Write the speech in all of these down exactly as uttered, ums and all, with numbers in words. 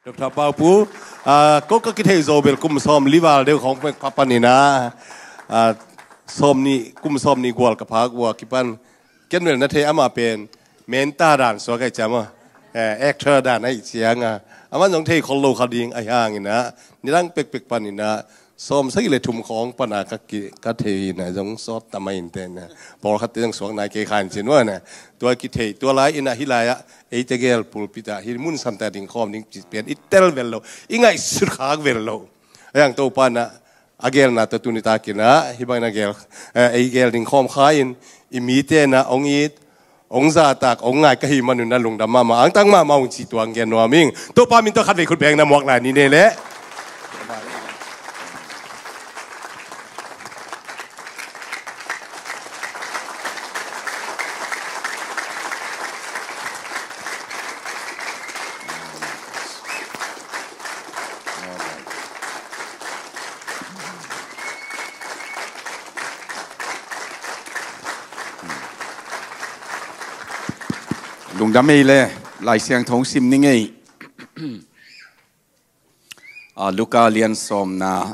Dr. Paupu, ah, ko ka kithei zo bel kum sawm li val deuh khawng pek pha panin ah, ah, sawm nih, kum sawm nih gual ka phak uh a kipan, ken bel na thei amah pen menta dan suak ahi ciang ah, eh, actor dan ahi ciang ah, aman zong thei khol lo kha ding ahi hangin ah, nidang pekpek panin ah, sawm sagih le thum khawng pana ka ki, ka thei na zong sawt tam a in te na. Pawlkhat te zong suak nai kei khan cin ua na. Tua kithei, tua lai in ah hih lai ah, eite gel pulpit ah, hih mun samte ding khawm ding ci pian, i tel vel lo, i ngaihsut khak vel lo. A yang Topa na, a gelna tawh tuni takin ah, hih bangin a gel, eh, ei gel ding khawm kha in, i mite na ong it, ong zahtak, ong ngai ka hi manun na lungdam mahmah, angtang mahmah ung ci tuang gen nuam ing. Topa min tawh khat vei khut beng na muak lai ni ne leh. Lungdam ei le, Lai Siangtho sim ni ngei. Ah, Luka lian sawmna,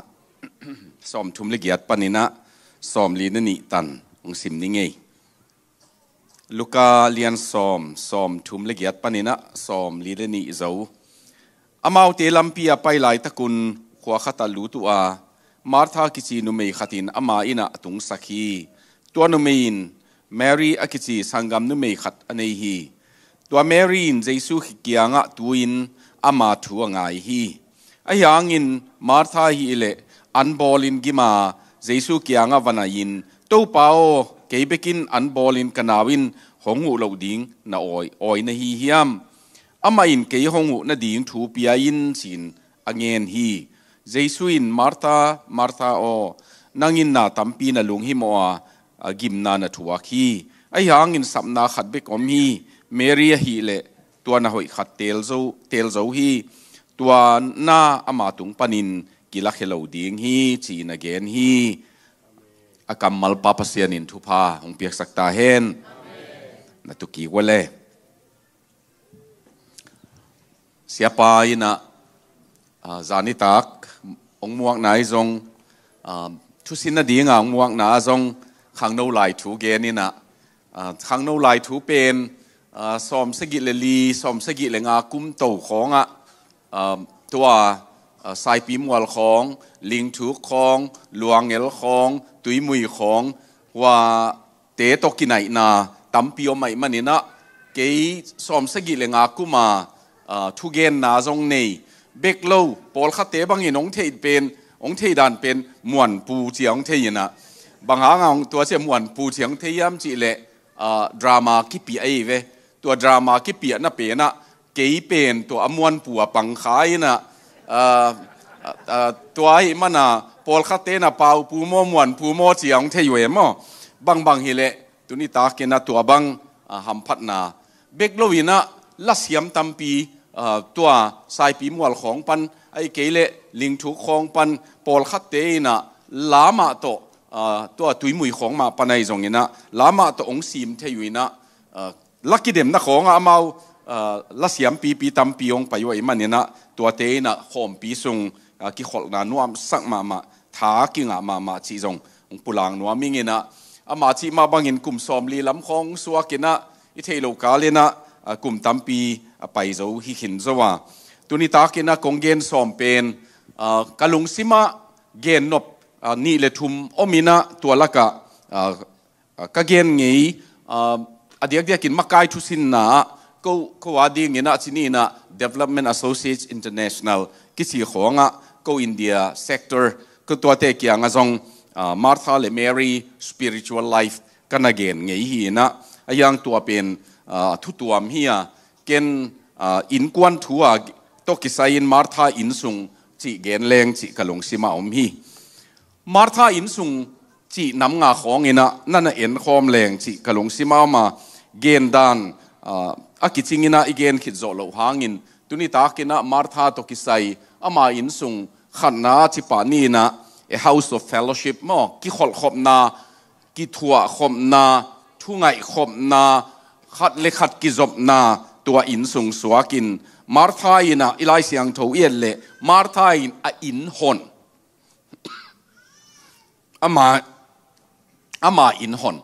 sawmthum le giat panin ah, sawmli le nih tan hong sim ni ngei. Luka lian sawm, sawmthum le giat panin ah, sawmli le nih zo. Amaute lampi a pai laitakun khua khat ah lut uh a, Martha kici numei khat in ama inn ah a tungsak hi. Tua numei in Mary a kici sanggam numei khat a nei hi. Tua Mary in Jesu kiangah tu-in ama thu a ngai hi. Ahi hangin Martha hi leh an bawlin gim a, Jesu kiangah va nai-in, "Topa aw, kei bekin an bawlin ka nau in hong huh loh ding na awi, awi na hi hiam? Amah in kei hong huh nading thu pia in," ci-in a ngen hi. Jesu in, "Martha, Martha aw, nang in na tampi na lunghimawh a, a gimna na thuak hi. Ahi hangin sapna khat bek om hi. Mary ahih leh tua na hoih khat teel zo, teel zo hi. Tua na ama tung panin kilakhia lo ding hi," ci-in a gen hi. A kammal Pa Pasian in thupha hong piaksak ta hen. Na tu kik ua le. Siapa in ah, ah, zanitak hong muakna ahi zong, ah, thusin nading a hong muakna ah zong khangno lai thu gen in ah, ah, khangno lai thu pen, ah, sawm sagih le li, sawm sagih le nga kum to khawng ah, ah, tua, ah, Saipi mual khawng, Lingthuk khawng, Luangel khawng, Tuimui khawng, hua te tawh kinaihna tampi om ahih manin ah, kei sawm sagih le nga kum a, ah, thugenna zong nei. Bek lo, pawlkhatte bangin hong theih pen, hong theih dan pen Muanpu ci-a hong thei in ah. Bang hang a hong tua ci-a Muanpu ci-a hong thei hiam cih leh, ah, drama kipiah ahi ve. Tua drama kipiahna pen ah, kei pen tua a Muanpu a pang kha in ah, ah, ah, ah, tua ahih man a pawlkhatte in ah Paupu maw, Muanpu maw ci-a hong thei uh e maw. Bangbang hi leh, tuni takin ah tua bang, ah, hamphatna. Bek lo in ah lasiam tampi, ah, tua Saipi mual khawng pan, ahih kei leh Lingthuk khawng pan, pawlkhatte in ah la mah tawh, ah, tua Tuimui khawng mah pan ahi zongin ah la mah tawh hong sim thei uh in ah, ah, la kidemna khawngah amau, ah, lasiam pipi tampi hong pai uh ahih manin ah, tuate in ah khawmpi sung, ah, kikholhna nuamsak mahmah, tha kingah mahmah cih zong hong pulak nuam ing in ah, ama cih mah bangin kum sawmli lam khawng suak in ah, i theih loh kal in ah, ah, kum tampi a pai zo hi khin zo a. Tuni takin ah kong gen sawm pen, ah, ka lungsim ah gen nop, ah, nih le thum om in ah, tua lakah, ah, ah, ka gen ngei, ah, a diakdiakin makai thusinna ah, ko, ko a dingin ah, ci ni in ah Development Associates International kici khawngah, ko India sector, ko tuate kiangah zong, ah, Martha le Mary spiritual life ka na gen ngei hi in ah, a yang tua pen, ah, thutuam hi a, ken, ah, innkuan thu a tawh kisai in Martha innsung cih gen leng cih ka lungsim ah om hi. Martha innsung cih nam nga khawng in ah na na enkhawm leng cih ka lungsim ah om a, gen dan, ah, a kicing in ah i gen khit zawh loh hangin, tuni takin ah Martha tawh kisai ama innsung khatna cih pah ni in ah, a house of fellowship maw, kikholhkhopna, kithuahkhopna, thungaihkhopna, khat le khat kizopna, tua inn sung suakin, Martha in ah, i Lai Siangtho i et leh, Martha in a inn hon. Ama, ama inn hon.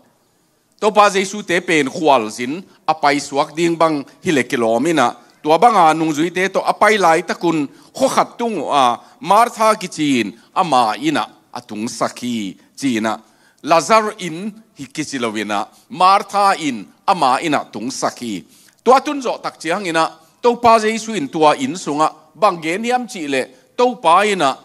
Topa Jesu te pen khualzin a paisuak ding bang hi leh kilawm in ah, tua banga nungzuite tawh a pai laitakun khua khat tung uh a, Martha kici in ama inn ah a tungsak hi, ci in ah, Lazar inn hi kici lo in ah, Martha in ama inn ah tungsak hi. Tua tun zawh tak ciangin ah, Topa Jesu in tua inn sungah bang gen hiam cih leh, Topa in ah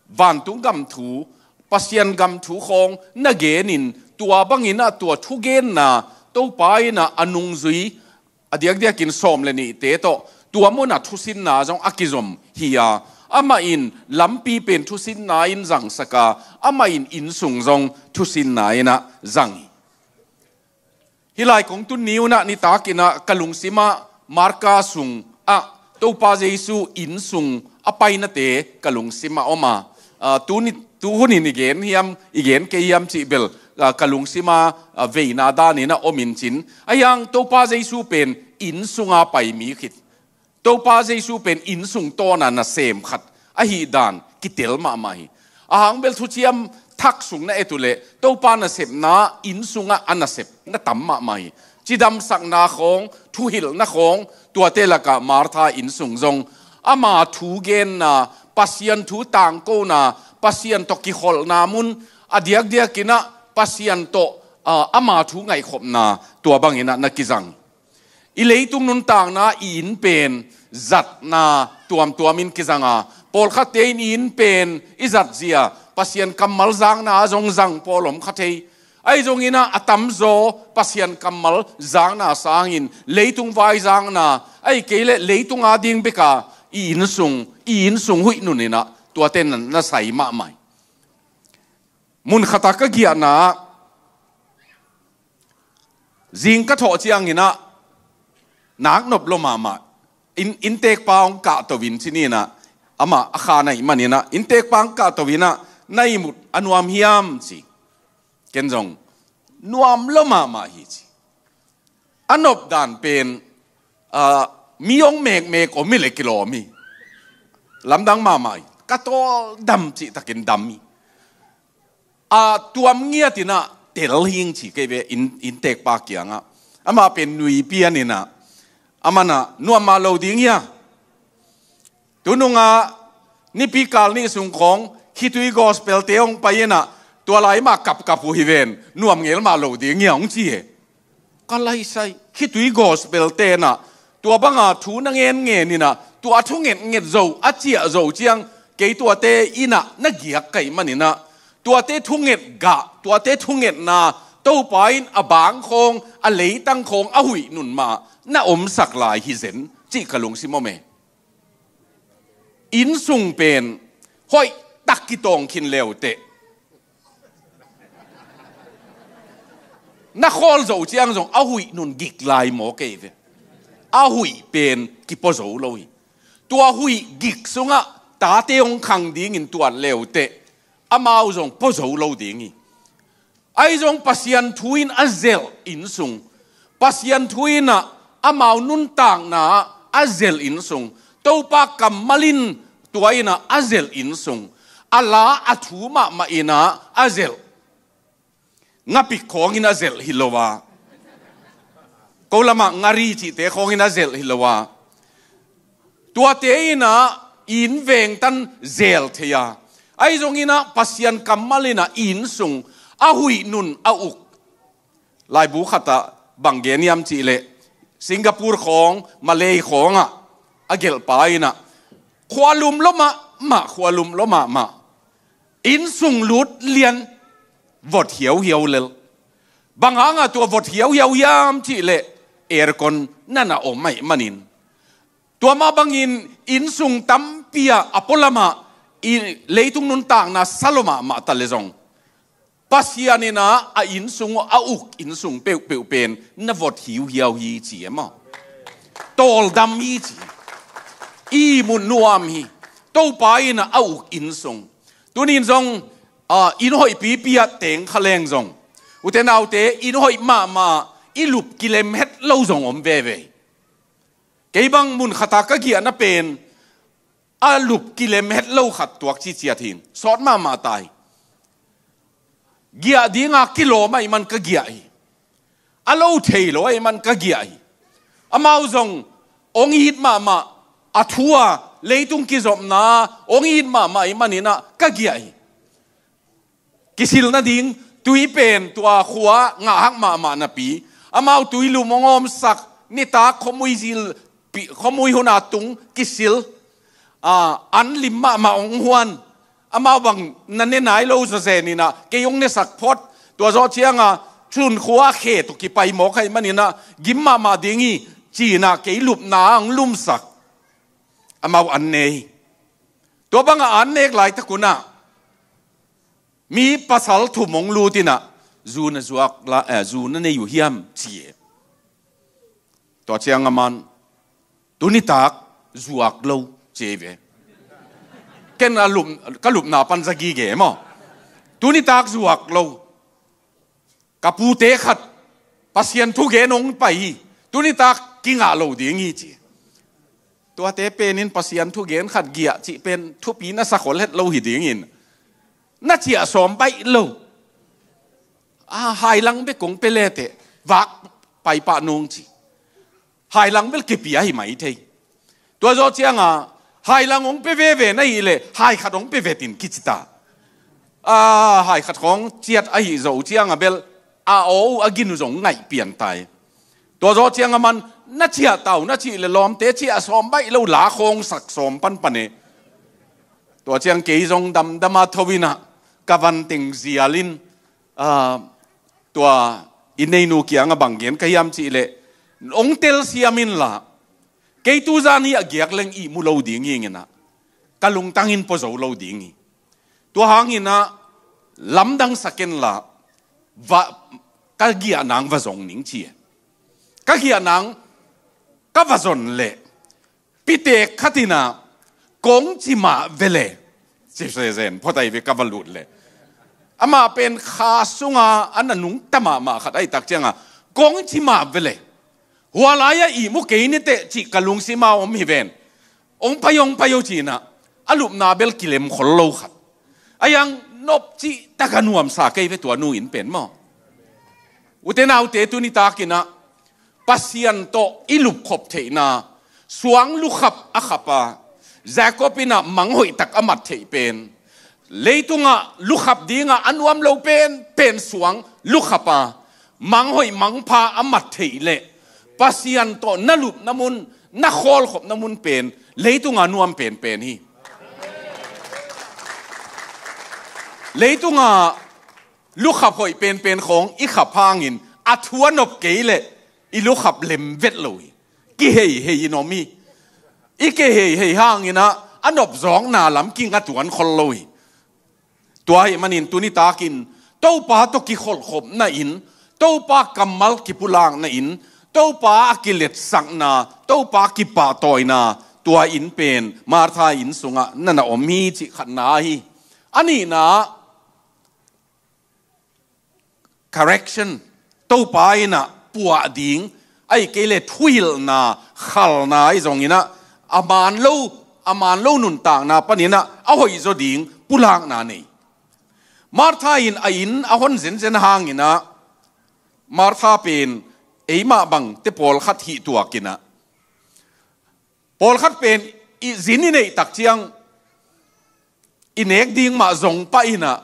vantung gam thu, Pasian gam thu khawng na genin, tua bangin ah tua thugenna, Topa in ah a nungzui, a diakdiakin sawm le nihte tawh tua munah thusinna zong a kizom hi a, amah in lampi pen thusinna in zangsak a, amah in inn sung zong thusinna in ah zang hi. Hih lai kong tun ni un ah, nitakin ah ka lungsimah Marka sungah Topa Jesu inn sung a painate ka lungsimah om a, ah, tu ni, tu hunin i gen hiam, i gen kei hiam cih bel, ah, ka lungsimah, ah, veina danin ah om in cin. Ahi hang Topa Jesu pen inn sunga pai mi khit, Topa Jesu pen inn sung tawna nasem khat ahih dan kitel mahmah hi. Ahang bel Thuciam Thak sung na et uh leh, Topa nasepna inn sungah a nasep na tam mahmah hi. Cidamsakna khawng, thuhilhna khawng, tuate lakah Martha inn sung zong ama thu genna, Pasian thu tangkona, Pasian tawh kikholhna mun, a diakdiakin ah Pasian tawh, ah, ama thu ngaihkhopna, tua bangin ah na kizang. I leitung nuntakna i inn pen zatna tuamtuamin kizang a, pawlkhatte in i inn pen i zatzia Pasian kammal zakna zong zang pawl om kha thei. Ahi zongin ah a tamzaw Pasian kammal zakna sangin leitung vai zakna, ahih kei leh leitung ading beka i inn sung, i inn sung huih nun in ah tuate na, na sai mahmah hi. Mun khatah ka giahna ah, zing ka thawh ciangin ah, nak nop lo mahmah. Inn, inntekpa hong kahto in ci ni in ah, amah a kha na hih manin ah, inntekpa hong kahto in ah, na ihmut a nuam hiam ci. Ken zong nuam lo mahmah hi ci. A nop dan pen, ah, mi hong mekmek om hi leh kilawm hi. Lamdang mahmah hi. Ka tawldam cihtakin dam hi. A tuam ngiatin ah tel hing ci kei ve, inn, inntekpa kiangah. Amah pen nui pian in ah, amah in ah nuam mah lo ding hia. Tunung ah nipi kal nih sung khawng khitui gospel te hong pai in ah, tua lai mah kapkap uh hi ven, nuam ngel mah lo ding hia hong ci hi. Ka laisai, khitui gospel te in ah tua banga thu na ngenngen in ah, tua thungetnget zo, a ciah zo ciang, kei tuate in ah na giak ka hih manin ah, tuate thunget gah, tuate thungetna, Topa in a bang khawng, a leitang khawng a huih nun mah na omsak lai hi zen cih ka lungsim om e. Inn sung pen hoih tak kitawng khin leuteh, na khawl zo ciang zong a huih nun gik lai maw kei ve. A huih pen kipua zo lo hi. Tua huih gik sungah tate hong khang dingin tuat leuteh, amau zong pua zo lo ding hi. Ahi zong Pasian thu in a zelh inn sung, Pasian thu in ah amau nuntakna ah a zelh inn sung, Topa kammal in tua in ah a zelh inn sung, a la a thu mahmah in ah a zelh. Ngapik khawngin a zelh hi lo a, ko lamah ngari cihte khawngin a zelh hi lo a, tuate in ah inn vengtan zel thei a, ahi zongin ah Pasian kammal in ah inn sung a huih nun a uk. Laibu khatah bang gen hiam cih leh, Singapore khawng, Malay khawngah a gelhpa in ah, khua lum lo mahmah, khua lum lo mahmah, inn sung lut lian, vot hiauhiau lel. Bang hangah tua vot hiauhiau hiam cih leh, aircon na na om ahih manin. Tua mah bangin inn sung tampi ah a pualamah, i leitung nuntakna sa lo mahmah ta leh zong, Pasian in ah a inn sung, a uk inn sung peuhpeuh pen na vot hiuhiau hi ci e maw. Tawldam hi ci. Ihmut nuam hi. Topa in ah a uk inn sung. Tunin zong, ah, inn hoih pipi ah teng kha leng zong, ute naute, inn hoih mahmah i lup kilem het lo zong om veve. Kei bang mun khata ka giahna pen a lup kilem het lo khat tuak ciciat hin sawt mahmah ta hi. Giah dinga kilawm ahih man ka giah hi. A lo thei lo ahih man ka giah hi. Amau zong ong it mahmah, a thu a leitung kizopna ong it mahmah ahih maninah ka giah hi. Kisil nading tui pen tua khua ngahhak mahmah napi amau tui lum ong omsak, nitak khuamui zil pi, khuamui huna tung kisil, a, an lim mahmah ong huan. Amau bang na ne nai lo zawzen inah kei ong nesak phot. Tua zawh cianga chun khua khe tawh kipai mawk ahih maninah gim mahmah ding hi, ci-inah kei lupna ong lumsak. Amau an ne hi. Tua banga an nek laitak unah mi pasal thum ong lut inah, zu na zuak la, eh, zu na nei uh hiam, ci e. Tua cianga man, tunitak zuak lo, ci e ve. Ken a lup, ka lupna pan za gige maw. Tunitak zuak lo. Ka pute khat Pasian thugen ong pai hi. Tunitak kingah lo ding hi, ci. Tuate penin Pasian thugen khat giah cih pen thupi na sa khol het lo hi dingin, na ciah sawm baih lo. A, hailang bek kong pe leteh vak paipah nung, ci. Hailang bel kipia hi mai thei. Tua zawh cianga hailang ong pe veve na hih leh hai khat ong pe vetin kici ta. A, hai khat khawng ciat ahi zo cianga bel a aw uh a gin uh zong ngaih pian ta hi. Tua zawh cianga man, na ciah ta uh na cih leh lawmte ciah sawm baih lo, la khawng sak sawm panpan e. Tua ciang kei zong damdama tho inah ka van teng zialin, a, tua i neinu kianga bang gen ka hiam cih leh, ong telsiam inla, kei tuzan hi a giak leng ihmu lo ding hi inah, ka lungtangin pua zo lo ding hi. Tua hanginah lamdang sa kenla, va, ka giah nang va zong ning, ci e. Ka giah nang ka va zon leh pitek khat inah, kong ci mah vele, ci sezen phot ahi ve, ka va lut leh. Amah pen kha sunga a na nungta mahmah khat ahi tak cianga, kong ci mah vele. Hua lai-ah ihmu kei niteh cih ka lungsim a om hi ven. Ong pai, ong pai o, ci-inah a lupna bel kilem khol lo khat. A yang nop cih taka nuamsa kei ve tua nu in pen maw. Ute naute, tunitak inah Pasian tawh i lupkhop theihna, suang lukhap a khap a, Jacob inah manghoih tak a mat theih pen, leitungah lukhap dinga a nuam lo pen pen suang lukhap a, manghoih mangpha a mat theih leh Pasian tawh na lupna mun, na khawlkhopna mun pen leitunga nuam penpen hi. Leitunga lukhap hoih penpen khawng i khap hangin a thu a nop kei leh i lukhap lem vet lo hi. Kiheihei in om hi. I kiheihei hanginah a nop zawkna lam kinga tuan khol lo hi. Tua ahih manin tunitakin Topa tawh kikholhkhopna in, Topa kammal kipulakna in, Topa a kiletsakna, Topa kipahtawina, tua in pen Martha inn sungah na na om hi cih khatna hi. A nihna, correction, Topa inah puah ding, ahih kei leh thuhilhna, khalna ahi zonginah a man lo, a man lo nuntakna paninah a hoihzaw ding pulakna nei. Martha in a inn a hon zenzen hanginah, Martha pen eimah bangte pawlkhat hih tuakinah, pawlkhat pen i zin i neih tak ciang i nek ding mah zong pah inah,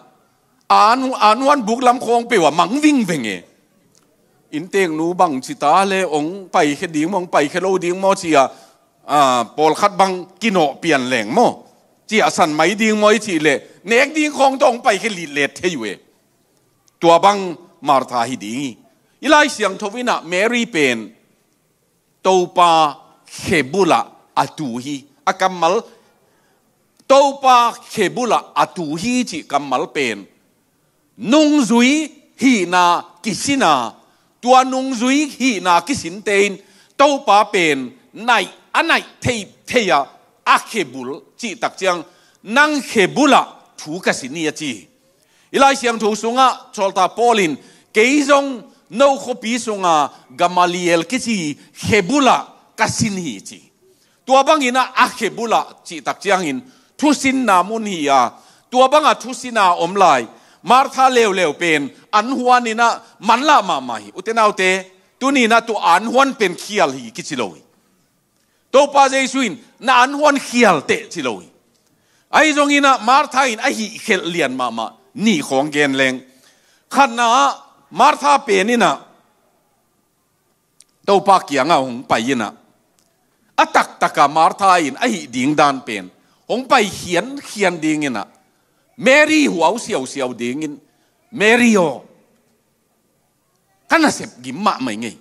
a nu, a nuan buk lam khawng peuh a mang vingveng e. Innteknu bang ci ta le, ong paikhia ding maw, ong paikhia lo ding maw ci-a, a, pawlkhat bang kinawh pian leng maw, ciahsan mai ding maw i cih leh nek ding khawng tawh ong paikhia litlet thei uh e. Tua bang Martha hi ding hi. I Lai Siangtho inah Mary pen Topa khebulah a tu hi. A kammal, Topa khebulah a tu hi cih kammal pen nungzui hihna kisina, tua nungzui hihna kisinte in Topa pen naih, a naih theithei a, a khebul cih tak ciang, nang khebulah thu ka sin hi a ci hi. I Lai Siangtho sungah sawltak Paul in, kei zong no khuapi sunga Gamaliel kici khebulah ka sin hi ci. Tua bangin ah a khebul ah cih tak ciangin thusinna mun hi a, tua banga thusina om lai. Martha leuleu pen an huan in ah manlah mahmah hi. Ute naute, tuni in ah tua an huan pen khial hi kici lo hi. Topa Jesu in na an huan khial teh ci lo hi. Ahi zongin ah Martha in a hih khelh lian mahmah nih khawng gen leng. Khatna ah Martha pen in ah Topa kiangah hong pai in ah, a taktaka Martha in a hih ding dan pen hong pai khiankhian ding in ah, Mary huau siausiau dingin, Mary aw, ka nasep gim mahmah ing ei.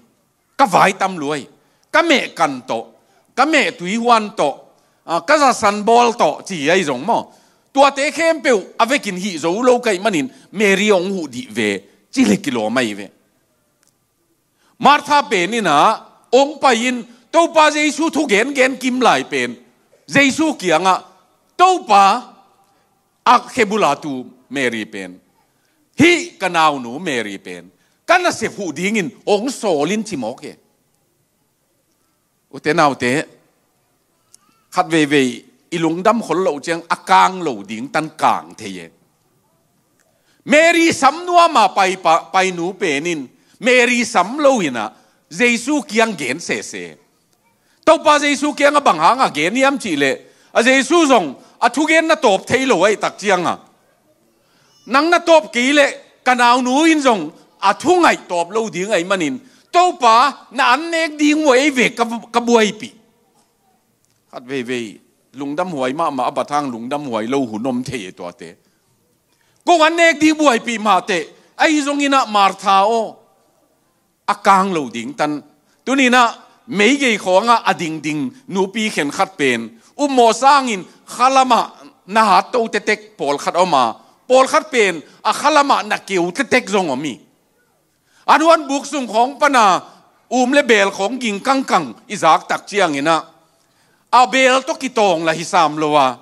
Ka vai tam lua hi. Ka meh kan tawh, ka meh tuihuan tawh, ah, ka zasan bawl tawh ci ahi zong maw, tuate khempeuh a vekin hih zo lo ka hih manin Mary hong huh dih ve, ci le kilawm ahi ve. Martha pen in ah hong pai-in Topa Jesu thu gengen kim lai pen, Jesu kiangah, Topa, a khebul a tu Mary pen, hih ka naunu Mary pen ka nasep huh dingin hong sawl in ci mawk e. Ute naute, khat veivei i lungdam khol loh ciang a kang lo ding tan kang thei e. Mary sam nuama pai pa, painu pen in Mary sam lo in ah Jesu kiang gen sese. Topa Jesu kiangah bang hangah gen hiam cih leh, a Jesu zong a thugen na tawp thei lo ahih tak ciangah, nang na tawp kei leh ka naunu in zong a thu ngaih tawp lo ding ahih manin, Topa, na an nek ding uh ei ve ka, ka buaipih. Khat veivei lungdam huai mahmah a bat hang lungdam huai lo hun om thei e tuate. Kong an nek ding buaipih mah teh, ahi zongin ah Martha aw, a kang lo ding tan. Tuni in ah meigei khawngah a dingding nupi khenkhat pen upmawh sangin khalamah na hat to tetek pawlkhat om a, pawlkhat pen a khalamah na keu tetek zong om hi. A nuan buk sung khawng pana um le beel khawng ging kangkang i zak tak ciangin ah, a beel tawh kitawng lah hi sam lo a,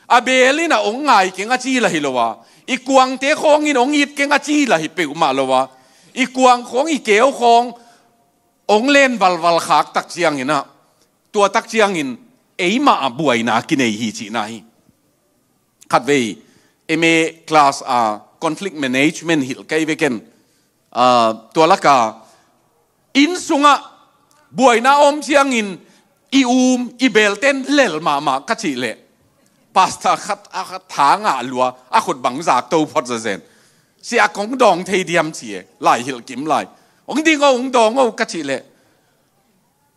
a beel in ah hong ngai keng a ci lah hi lo a, i kuangte khawng in hong it keng a ci lah hi peuhmah lo a, i kuang khawng i keu khawng hong len valval khak tak ciangin ah, tua tak ciangin eimah a buaina kinei hi cihna hi. Khat vei M A class a conflict management hilh kei ve ken. Ah, tua laka inn sungah buaina om ciangin i um i belten lel mahmah ka cih leh, pastor khat a khat tha ngah lua a khut bang zak to phot zazen. Sia kong dawng thei diam ci e, lai hilh kim lai. Hong ding o, hong dawng o ka cih leh,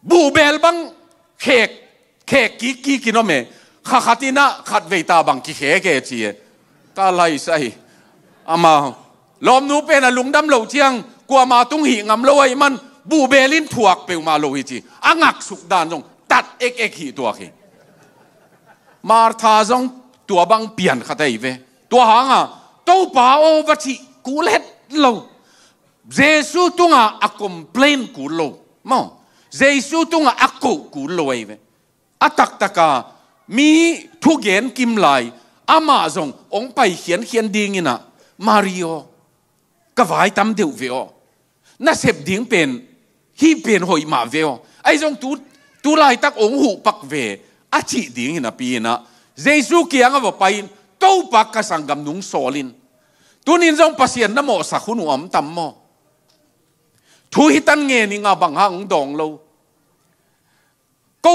buhbel bang khek, khek kik kik in om e. Kha khat in ah khat vei ta bang kikhek e ci e. Ka lai sa hi. Ama lawmnu pen a lungdam loh ciang kuama tung hih ngam lo ahih man buhbel in thuak peuhmah lo hi ci. A ngaksuk dan zong tat ekek hih tuak hi. Martha zong tua bang pian khat ahi ve. Tua hanga Topa aw va cih kul het lo. Jesu tunga a complain kul lo. Maw, Jesu tunga a koh kul lo ahi ve. A taktaka mi thugen kim lai, amah zong hong pai khiankhian dingin ah, Mary aw, ka vai tam deuh ve aw. Na sep ding pen hih pen hoih mah ve aw. Ahi zong tu, tu laitak hong huh pak ve, a cih dingin a pi in ah, Jesu kiangah va pai-in, Topa, ka sanggam nung sawl in. Tunin zong Pasian na mawhsak hun uh om tam maw? Thu hi tan ngen ing a, bang hang hong dawng lo? Ko,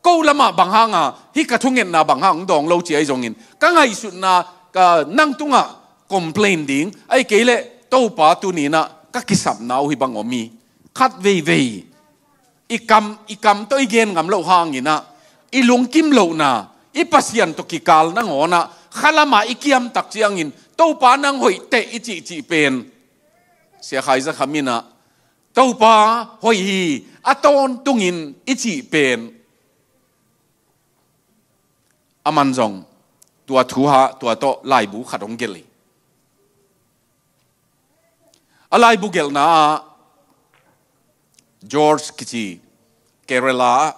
ko lamah bang hanga hih ka thungetna bang hang hong dawng lo ci ahi zongin, ka ngaihsutna, ka nang tungah complain ding, ahih kei leh Topa, tuni in ah ka kisapna uh hih bang om hi. Khat veivei i kam, i kam tawh i gen ngam loh hangin ah, i lungkim lohna, i Pasian tawh kikal nangawn ah khalamah i kiam tak ciangin, Topa, nang hoih teh i cihcih pen, Sia Khai Za Kham in ah, Topa hoih hi, a tawntungin i cih pen, aman zong tua thu ha, tua tawh laibu khat hong gelh hi. A laibu gelhna ah George kici, Kerala ah,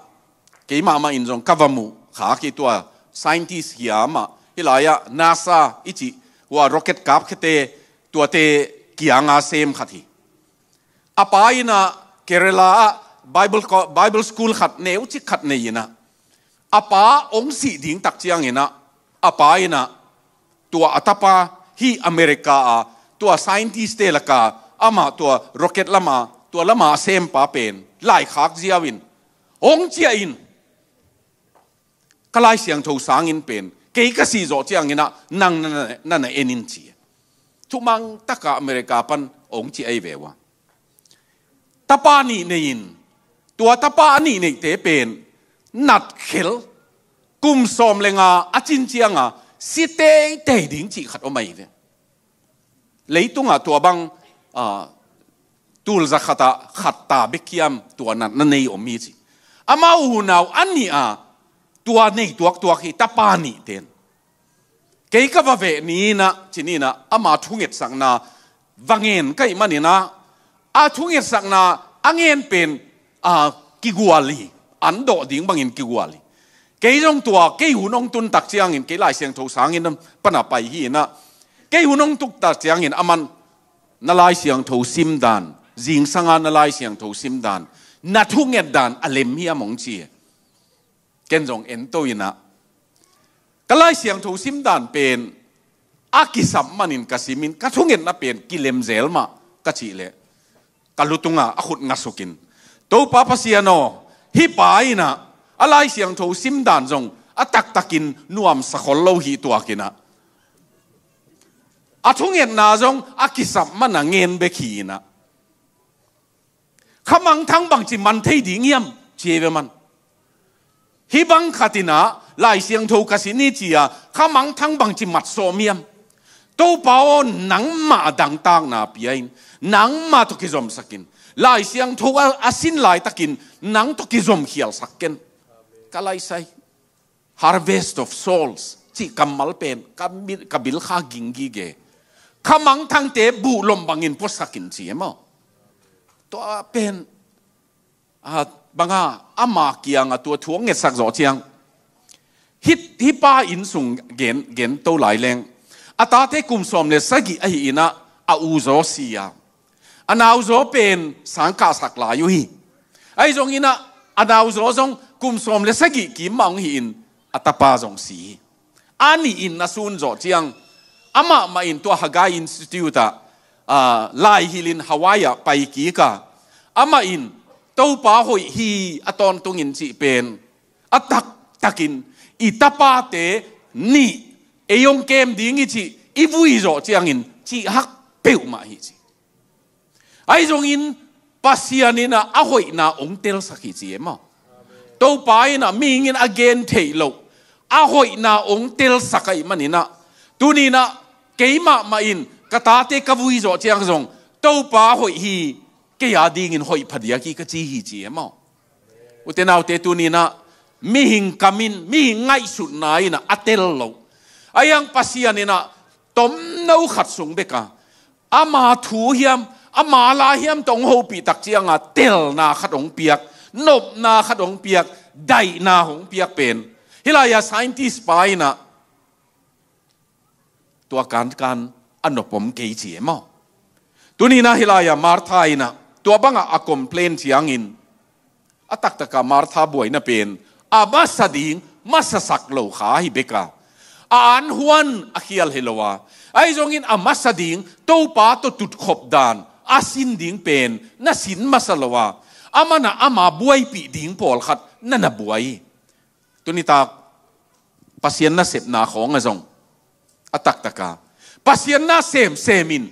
keimah mah in zong ka va muh khak hi, tua scientist hi a, amah hih lai-ah NASA i cih, hua rocket kapkhiate, tuate kianga sem khat hi. A pa in ah Kerala ah Bible, Bible school khat neucik khat nei inah, a pa hong sih ding tak cianginah, a pa inah tua a tapa hih America a tua scientist te laka amah tua rocket lama tua lama a sempa pen laikhak ziau in hong ciah in, ka Lai Siangtho sangin pen kei ka sih zawh cianginah nang na, na, na en in ci. Thumang taka America pan hong ciah ei ve ua. Tapa nih nei in, tua tapa a nih neihte pen natkhel, kum sawm le nga a cin cianga si teitei ding cih khat om ahi ve. Leitungah tua bang, ah, tulza khatah khat ta bek hiam tua natna nei om hi ci. Amau unau a nih a tua nei tuaktuak hi tapa nihten. Kei ka va veh ni inah, ci ni inah, ama thungetsakna va ngen ka hih maninah, a thungetsakna a ngen pen, a, kigual hi, an dawh ding bangin kigual hi. Kei zong tua, kei hun hong tun tak ciangin, kei Lai Siangtho sangin pan a pai hi inah, kei hun hong tuk tak ciangin, aman na Lai Siangtho simdan, zingsanga na Lai Siangtho simdan, na thungetdan a lem hiam hong ci. Ken zong ento inah, ka Lai Siangtho simdan pen a kisap manin ka simin, ka thungetna pen kilemzel mah ka cih leh, ka lutunga a khut ngasukin, Topa Pasian aw, hih pa inah a Lai Siangtho simdan zong a taktakin nuamsa khol lo hi tuak inah, a thungetna zong a kisap mana ngen bek hi inah, khamangthang bangci man thei ding hiam ci ei ve man. Hih bang khat inah Lai Siangtho ka sin hi ci-a khamangthang bangci mat sawm hiam. Topa aw, nangmah a dangtakna pia in, nangmah tawh kizomsak in, Lai Siangtho a, a sin laitakin nang tawh kizomkhialsak ken. Ka laisai Harvest of Souls cih kammal pen ka bil, ka bil kha ging gige. Khamangthangte buh lom bangin puasak in ci e maw. Tua pen, a, banga ama kianga tua thu hong ngetsak zawh ciang, hih, hih pa inn sung gen, gen to lai leng, a tate kum sawm le sagih ahi inah a uzaw si a, a nauzaw pen sangkahsak lai uh hi. Ahi zong inah a nauzaw zong kum sawm le sagih kim mah hong hi in, a tapa zong si hi. A nih in a sun zawh ciang, amah mah in tua Haggai Institute ah, ah, lai hilhin Hawaii ah pai kik a, amah in Topa hoih hi a tawntungin cih pen a taktakin, i tapate nih ei hong kem ding hi cih i vui zawh ciangin cih hak peuhmah hi ci. Ahi zongin Pasian inah a hoihna hong telsak hi ci e maw. Topa inah mihing in a gen theih loh a hoihna hong telsak ahih maninah, tuni inah keimah mah in ka tate ka vui zawh ciang zong Topa hoih hi, kei a dingin hoih phadiak hi ka ci hi ci e maw. Ute naute, tuni inah mihing kam in, mihing ngaihsutna inah a tel loh, a hiang Pasian inah tomno khat sung beka ama thu hiam, ama la hiam tawh hong hopih tak cianga telna khat hong piak, nopna khat hong piak, daihna hong piak pen, hih lai-a scientist pa inah tua kankan a nop om kei ci e maw. Tuni inah hih lai-a Martha inah tua bangah a complain ciangin, a taktaka Martha buaina pen a masa ding masasak lo kha hi beka, a anhuan a khial hi lo a, ahi zongin a masa ding Topa tawh tutkhop dan a sin ding pen na sin masa lo a, amanah ama buaipih ding pawlkhat na na buai. Tunitak Pasian nasepna khawng a zong a taktaka Pasian na semsem in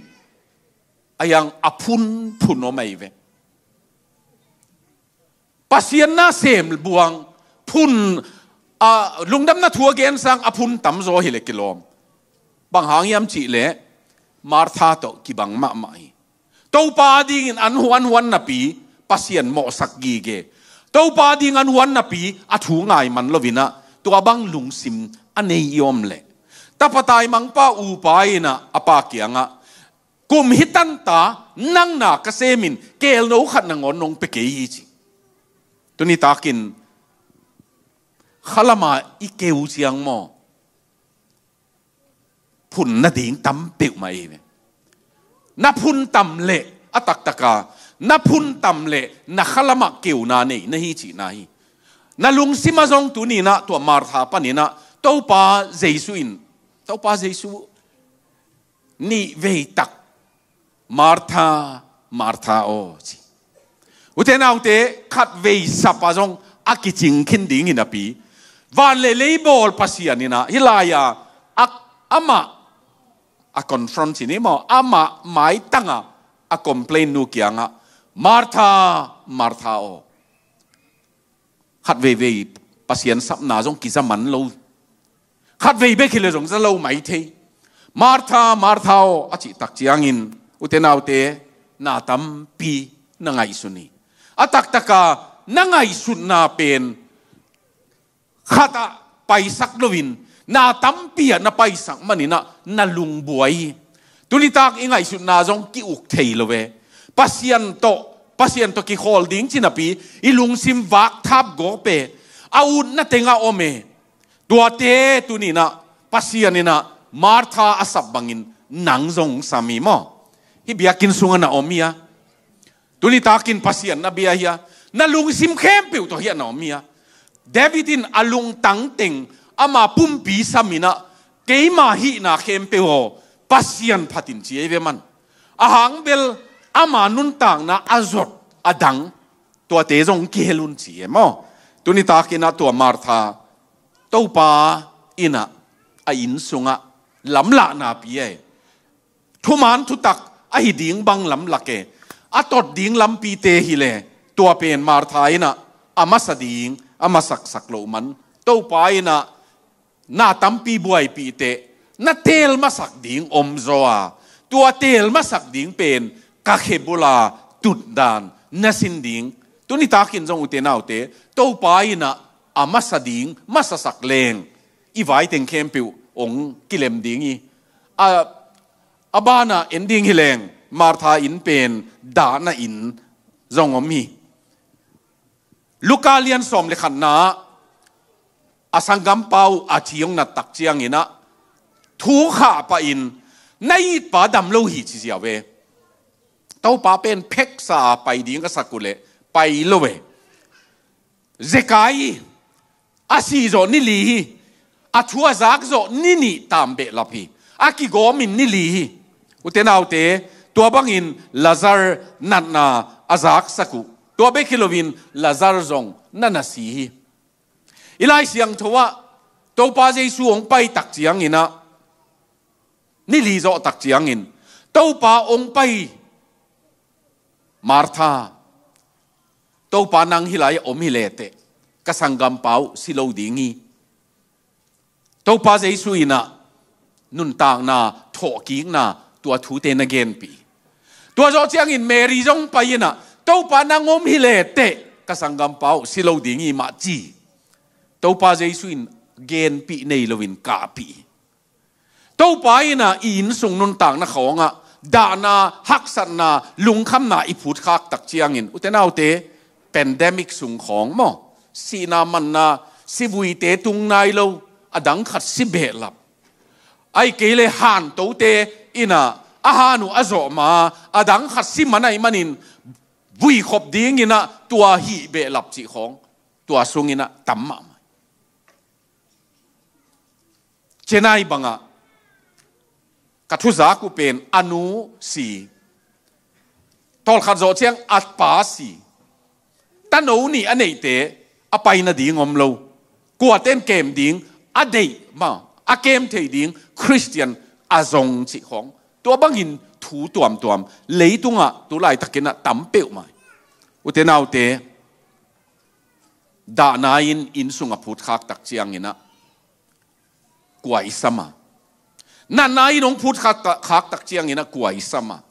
a hiang a phunphun om ahi ve. Pasian na sem buang phun, a, lungdamna thu a gen sang a phun tamzaw hileh kilawm. Bang hang hiam cihleh Martha tawh kibang mahmah hi. Topa dingin an huanhuan napi Pasian mawhsak gige. Topa ding an huan napi a thu ngai man loinah tua bang lungsim a nei i om leh, tapa taimangpa upa inah a pa kiangah, kum hi tanta nang na ka semin keelno khat nangawn nong pia kei hi ci. Tunitakin khalama i keu ciang maw, phun nading tam peuhmah ei ve. Na phun tam leh a taktaka na phuntam le na khalamah keuna nei na hi cihna hi. Na lungsimah zong tuni-in ah tua Martha panin ah Topa Jesu in, Topa Jesu nih vei tak, "Martha, Martha aw," ci. Ute naute, khatvei sapah zong a kicing khin ding hi napi, van le lei bawl Pasian in ah hih lai-a, a, amah a confront ci ni maw, amah maitangah a complain nu kiangah, "Martha, Martha aw." Khatveivei Pasian sapna zong kiza man lo. Khatvei bek hi le zong za lo mai thei. "Martha, Martha aw," a cih tak ciangin, ute naute, na tampi na ngaihsun hi. A taktaka na ngaihsutna pen khatah paisak loin, na tampi ah na paisak manin ah na lungbuai hi. Tunitak i ngaihsutna zong ki-uk thei lo ve. Pasian tawh, Pasian tawh kikhawl ding ci napi, i lungsim vakthap gawp e. A utna tengah om e. Tuate tuni-in ah Pasian in ah Martha a sap bangin nang zong sam hi maw? Hih biakinn sungah na om hi a, tuni takin Pasian na bia hi a, na lungsim khempeuh tawh hiah na om hi a. David in a lungtang teng ama pumpi samin ah, "Keima hihna khempeuh aw, Pasian phat in," ci ei ve maw. A hang bel ama nuntakna a zot a dang, tuate zong kihel un ci ei maw. Tuni takin ah tua Martha, Topa in ah a inn sungah lamlahna pia e. Thuman thutak ahi ding bang lamlak e. A tot ding lampite hi le, tua pen Martha in ah a masa ding a masaksak loh man, Topa in ah na tampi buaipih teh, na teel masak ding om zaw a, tua teel masak ding pen ka khe bula tutdan na sin ding. Tuni takin zong, ute naute, Topa in ah a masa ding masasak leng, i vai teng khempeuh hong kilem ding hi. A, a banah en ding hi leng, Martha inn pen dahna inn zong om hi. Luka lian sawm le khatna a sanggampa uh a thi hong nat tak ciangin ah, thu khah pahin, "Na itpa dam lo hi," ci ziau e. Topa pen pheksa a pai ding a sak uh leh pai lo e. Zekai a si zawh ni li hi. A thu a zak zawh ni nih tam behlap hi. A kigawmin ni li hi. Ute naute, tua bangin Lazar natna a zaksak uh. Tua bek hi loin Lazar zong na na si hi. I Lai Siangtho ah Topa Jesu hong pai tak ciangin ah, ni li zawh tak ciangin, Topa hong pai, "Martha, Topa nang hih lai-ah om hi leteh, ka sanggampa uh si lo ding hi." Topa Jesu in ah nuntakna, thawhkikna, tua thute na genpih. Tua zawh ciangin Mary zong pai in ah, "Topa nang om hi leteh, ka sanggampa uh si lo ding hi mah," ci. Topa Jesu in genpih nei loin kahpih. Topa in ah i innsung nuntakna khawngah dahna, haksatna, lungkhamna i phutkhak tak ciangin, ute naute, pandemic sung khawng maw, sihna manna, sivuite tung nai lo, a dang khat si behlap. Ahih kei leh hantote in ah a han uh a zawh ma, a dang khat si man ahih manin vuikhop dingin ah tua hih behlap cih khawng, tua sungin ah tam mahmah. Chennai bangah ka thuzak uh pen, a nu si, tawlkhat zawh ciang a pa si, tano nih a neihte a pai nading om lo. Kuaten kem ding a deih mah, a kem thei ding Khristian a zong cih khawng, tua bangin thu tuamtuam leitungah tu laitakin ah tam peuhmah. Ute naute, dahna in innsung a phutkhak tak ciangin ah kua i sam a? Natna in hong phutkhak tak, khak tak ciangin ah kua i sam a?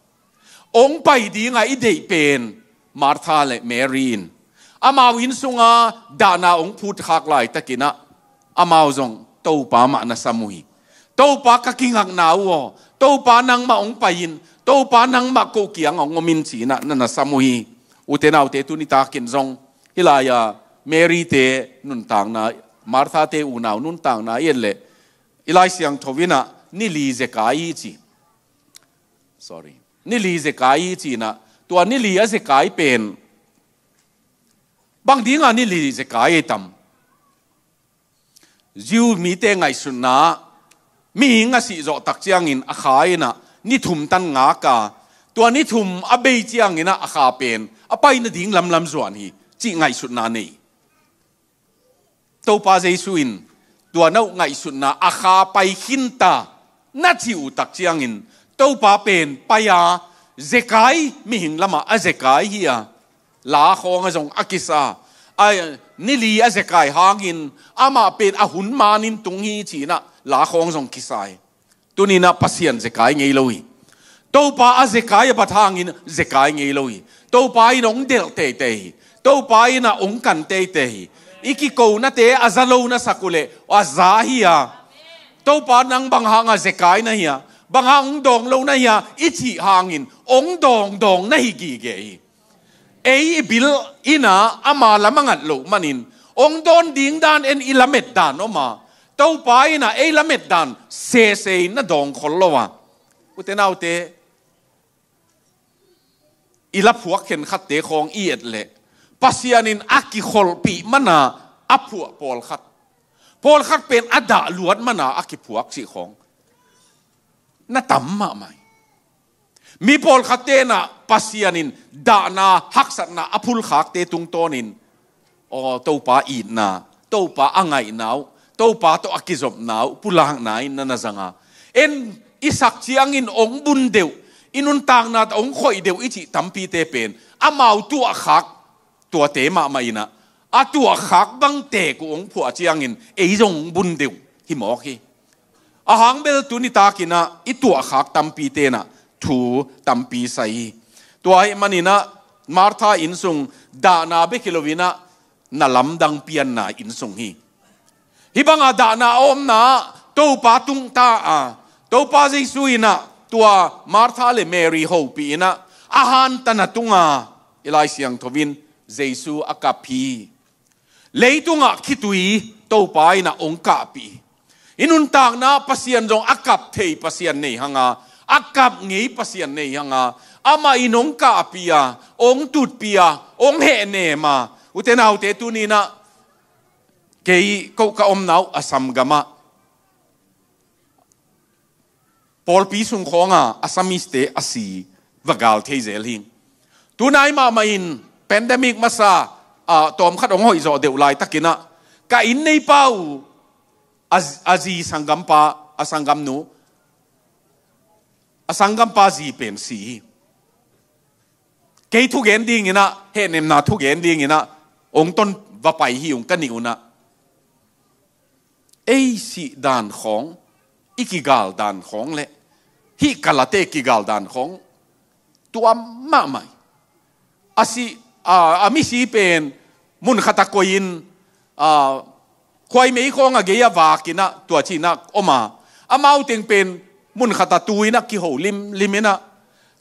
Hong pai dingah i deih pen Martha le Mary in, amau innsunga dahna hong phutkhak laitakin ah amau zong Topa mah na sam uh hi. "Topa ka kingakna uh aw, Topa nangmah hong pai in, Topa nangmah ko kiangah hong om in," ci-in ah na na sam uh hi. Ute naute, tuni takin zong hih lai-a Mary-te nuntakna, Martha-te unau nuntakna i et leh, i Lai Siangtho in ah ni li zekai hi ci. Sorry. Ni li zekai hi ci-in ah, Tua ni li a zekai pen bang dinga ni li zekai ei tam? Jew mite ngaihsutna, mihing a sih zawh tak ciangin a kha in ah ni thum tan ngak a, tua ni thum a bei ciangin ah a kha pen a pai nading lamlam zuan hi, cih ngaihsutna nei. Topa Jesu in tua no ngaihsutna a kha pai khin ta na cih uh tak ciangin Topa pen pai a, zekai, mihing lamah a zekai hi a, la khawng a zong a kisa a, ni li a zekai hangin amah pen a hun manin tung hi ci-in ah la khawng zong kisa hi. Tuni-in ah Pasian zekai ngei lo hi. Topa a zekai a bat hangin zekai ngei lo hi. Topa in hong delh teitei hi. Topa in ah hong kan teitei hi. I kikonate a za lo na sak uh leh a za hi a, Topa, nang bang hanga zekai na hi a, bang hang hong dawng lo na hi a, i cih hangin hong dawngdawng na hi gige hi. Ei i bil in ah ama lam a ngat loh manin hong dawn ding dan en i lamet dan om a, Topa in ah ei lamet dan sese in na dawng khol lo a. Ute naute, i la phuak khenkhatte khawng i et leh Pasian in a kikholhpih mana a phuah pawlkhat, pawlkhat pen a dah luat mana a kiphuak cih khawng na tam mahmah hi. Mi pawlkhatte in ah Pasian in dahna, haksatna a phulkhakte tungtawnin, aw, Topa itna, Topa a ngaihna uh, Topa tawh a kizopna uh pulakna in na na zang a, en i sak ciangin hong bun deuh, i nuntakna tawh hong khoih deuh i cih tampite pen amau tuahkhak tuate mahmah in ah, a tuahkhak bang tek uh hong phuah ciangin ei zong hong bun deuh hi mawk hi. A hang bel tuni takin ah i tuahkhak tampite in ah thu tampi sai hi. Tua ahih manin ah Martha innsung dahna bek hi loin ah na lamdang pianna innsung hi. Hih banga dahna a omna ah Topa tungta a, Topa Jesu in ah tua Martha le Mary hopih in ah a hantana tunga i Lai Siangtho in Jesu a kap hi. Leitungah khitui Topa in ah hong kahpih hi. I nuntakna Pasian zong a kap thei Pasian nei hang a, a kap ngei Pasian nei hang a, amah in hong kahpih a, hong tutpih a, hong hehnem a. Ute naute, tuni-in ah kei ko ka omna uh Assam gamah pawlpi sung khawng a Assamese-te a si va gal thei zel hi. Tunai mahmah in pandemic masa, ah, tawmkhat hong hoih zawh deuh laitakin ah ka inn neipa uh a, a zi sanggampa, a sanggamnu, a sanggampa zi pen si hi. Kei thugen dingin ah, hehnemna thugen dingin ah hong ton va pai hi ung ka nih un ah, ei sih dan khawng, i kigal dan khawng le hih ka late kigal dan khawng tuam mahmah hi. A si, a, a misi pen mun khat a koih in, a, khuaimei khawng a gei a vak in ah tua ci-in ah om a, amau teng pen mun khat a tu in ah kiho limlim in ah,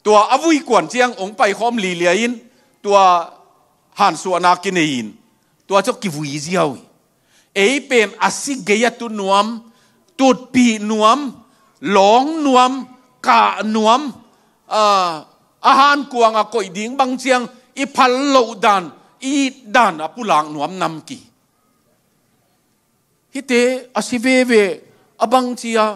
tua a vui kuan ciang hong paikhawm lialia in, tua hansuahna kinei in, tua ciang kivui ziau hi. Ei pen a si gei a tu nuam, tutpih nuam, lawng nuam, kah nuam, a, a hankuang a koih ding bang ciang i phal loh dan, i it dan a pulak nuam nam ki. Hihte a si veve, a bang ci a,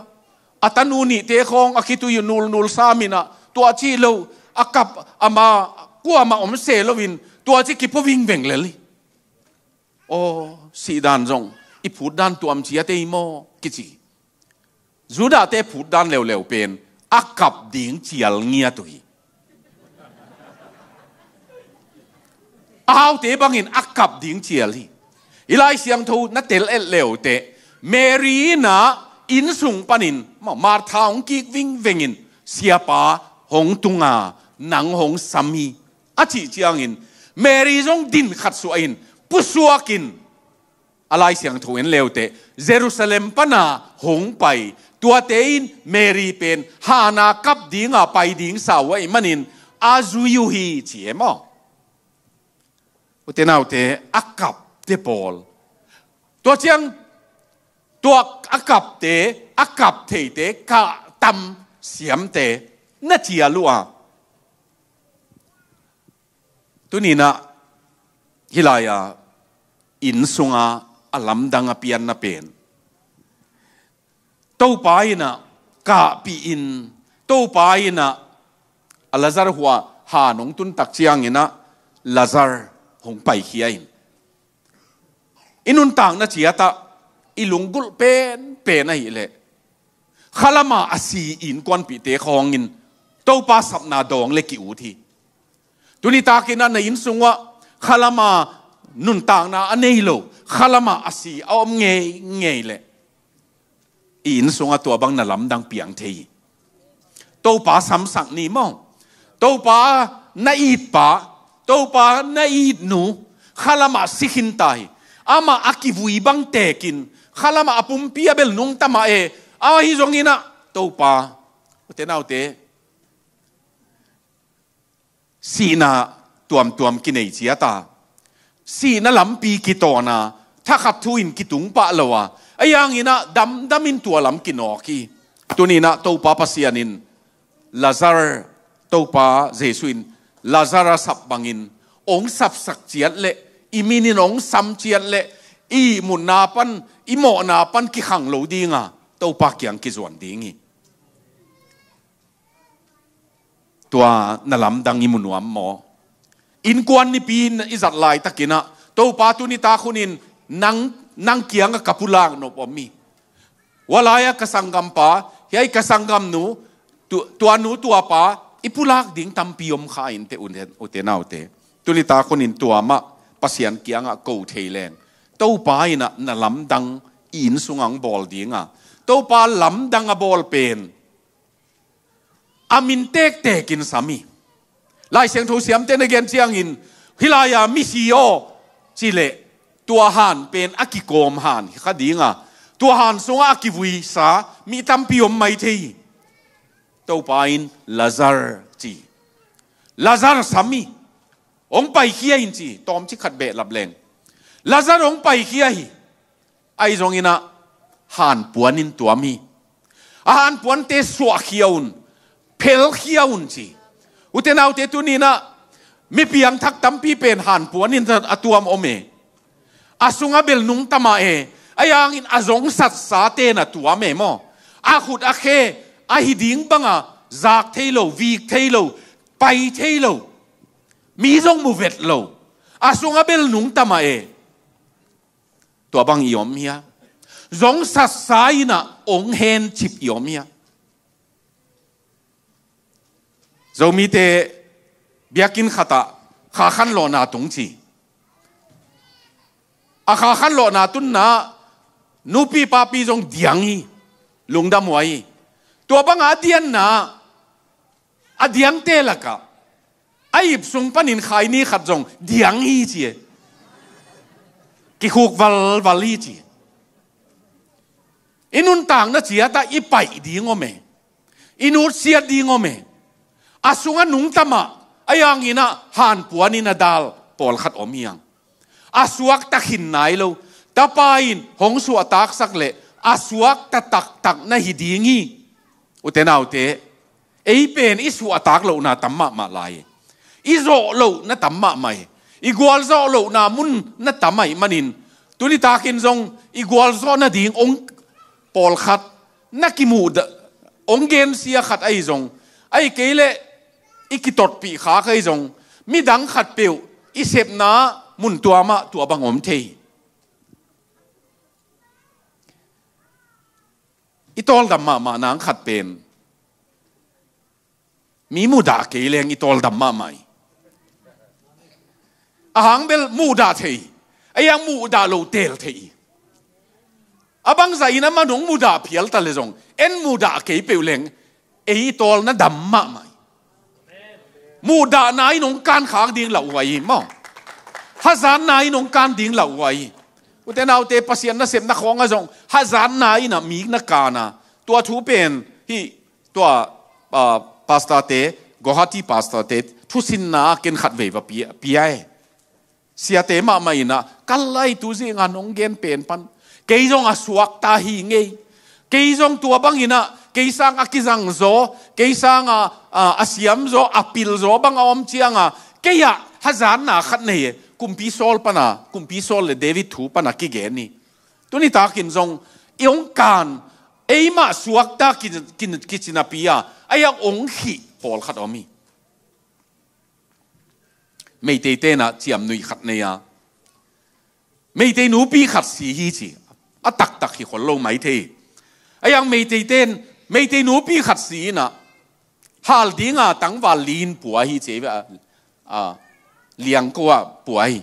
a tanu nihte khawng a khitui uh nulnul sam in ah, tua ci lo, a kap, ama kuamah om se loin tua ci kipua vingveng lel hi. Aw, sih dan zong i phut dan tuam ciat ei maw kici. Judahte phut dan leuleu pen a kap ding cial ngiat uh hi. A haute bangin a kap ding cial hi. I Lai Siangtho na tel et leuteh, Mary in ah innsung panin, ma, Martha hong kik vingvengin, Siapa hong tung a, nang hong sam hi, a cih ciangin Mary zong din khat suahin, pusuakin, a Lai Siangtho en leuteh Jerusalem pana hong pai. Tuate in Mary pen hana kap dinga pai ding sa uh ahih manin a zui uh hi ci e maw? Ute naute, a kapte pawl, tua ciang tua a kapte, a kap theite, kah tam siamte na cial uh a, Tuni-in ah hih lai-a inn sunga a lamdang a pianna pen, Topa in ah kahpih in, Topa in ah a Lazar hua han hong tun tak ciangin ah Lazar hong paikhia in, i nuntakna ciat ah i lunggulh penpen ahih leh khalama a si innkuanpihte khawngin Topa sapna dawng le ki-ut hi. Tuni takin ah na inn sungah khalama nuntakna a nei lo, khalama a si a om ngeingei leh i inn sungah tua bang na lamdang piang thei hi. Topa samsak ni maw. Topa na it pa, Topa na it nu khalamah si khin ta hi. Amah a kivui bang tekin khalamah a pumpi a bel nungta mah e. Ahi zongin ah Topa, ute naute, sihna tuamtuam kinei ciat a, sihna lampi kitawn a, thakhat thu-in kitung pah lo a, ahi hangin ah damdamin tua lam kinawk hi. Tuni-in ah Topa Pasian in Lazar, Topa Jesuh in Lazar a sap bangin hong sapsak ciat leh, i min in hong sam ciat leh, i ihmutna pan, i mawhna pan kikhang lo ding a, Topa kiang kizuan ding hi. Tua na lamdang i mu nuam maw? Innkuan nipi in i zat laitakin ah, Topa, tuni tak hunin nang, nang kiangah ka pulak nop om hi. Hua lai-ah ka sanggampa, hiai ka sanggamnu, tu-, tua nu tua pa i pulak ding tampi om kha inteh, ute, ute naute. Tuni tak hunin tua mah Pasian kiangah ko thei leng, Topa in ah na lamdang i inn sungah hong bawl ding a, Topa lamdang a bawl pen a min tektekin sam hi. Lai Siangtho siamte na gen ciangin, hih lai-a misi aw ci leh, tua han pen a kikawm han hi kha ding a, tua han sungah a kivuisa mi tampi om mai thei hi. Topa in Lazar ci, Lazar sam hi. Hong paikhia in ci, tawmcik khat behlap leng, Lazar hong paikhia hi. Ahi zongin ah hanpuan in tuam hi. A hanpuante suahkhia un, phelkhia un ci. Ute naute, tuni-in ah mi piangthak tampi pen hanpuan in a tuam om e. A sungah bel nungta mah e. Ahi hangin a zongsatsa ten a tuam e maw. A khut a khe a hi ding banga zak thei lo, vik thei lo, pai thei lo, mi zong mu vet lo. A sungah bel nungta mah e. Tua bang i om hia? Zongsatsa in ah hong hencip i om hia? Zomite biakinn khatah kha khanlawhna tung ci. A kha khanlawhna tunna nupi papi zong diang hi, lungdam huai hi. Tua banga a dianna, a diangte lakah a ip sung panin khaini khat zong diang hi ci e. Kikhuk valval hi ci. I nuntakna ciatah i paih ding om e. I nutsiat ding om e. A sungah nungta mah, ahi hangin ah hanpuan in a dal pawlkhat om hi hang. A suakta khin nai lo, Tapa in hong suahtaksak leh a suakta taktak na hi ding hi. Ute naute, ei pen i suahtak lohna tam mahmah lai. I zawh lohna tam mahmah hi. I gualzawh lohna mun na tam ahih manin, tuni takin zong i gualzawh nading hong pawlkhat na kimuh da-, hong gensia khat ahi zong, ahih kei leh i kitotpih khak ahi zong, midang khatpeuh i sepna mun tua mah tua bang om thei. I tawldam mahmah nang khat pen, mi muhdah kei leng i tawldam mahmah hi. A hang bel muhdah thei, a hiang muhdah lo tel thei. A bangzah in amah nong muhdah phial ta leh zong, en muhdah kei peuh leng ei i tawlna dam mahmah hi. Muhdahna in hong kankhak ding lauhuai hi maw. Hazatna in hong kan ding lauhuai hi. Ute naute, Pasian nasepna khawngah zong hazatna in ah mi na kan a, tua thu pen hih tua, ah, pastorte, Guwahati pastorte thusinna ken khatvei va pia, pia e. Siate mahmah in ah, kal lai tu zingah nong gen pen pan, kei zong a suakta hi ngei. Kei zong tua bangin ah, kei sang a kizangzaw, kei sang a, a, a siamzaw, a pilzaw bang a om ciangah, kei ah hazatna khat nei e. Kumpi Saul pana, Kumpi Saul le David thu pana kigen hi. Tuni takin zong i hong kan, eimah suakta ki, ki, kicinapi a, a iang hong khih pawlkhat om hi. Meitei tenah ciamnuih khat nei a, Meitei nupi khat si hi ci. A taktak hi khol lo mai thei. A iang Meitei ten, Meitei nupi khat si inah, hal dinga tangval li in pua hi ci. A, a, liangko ah pua hi.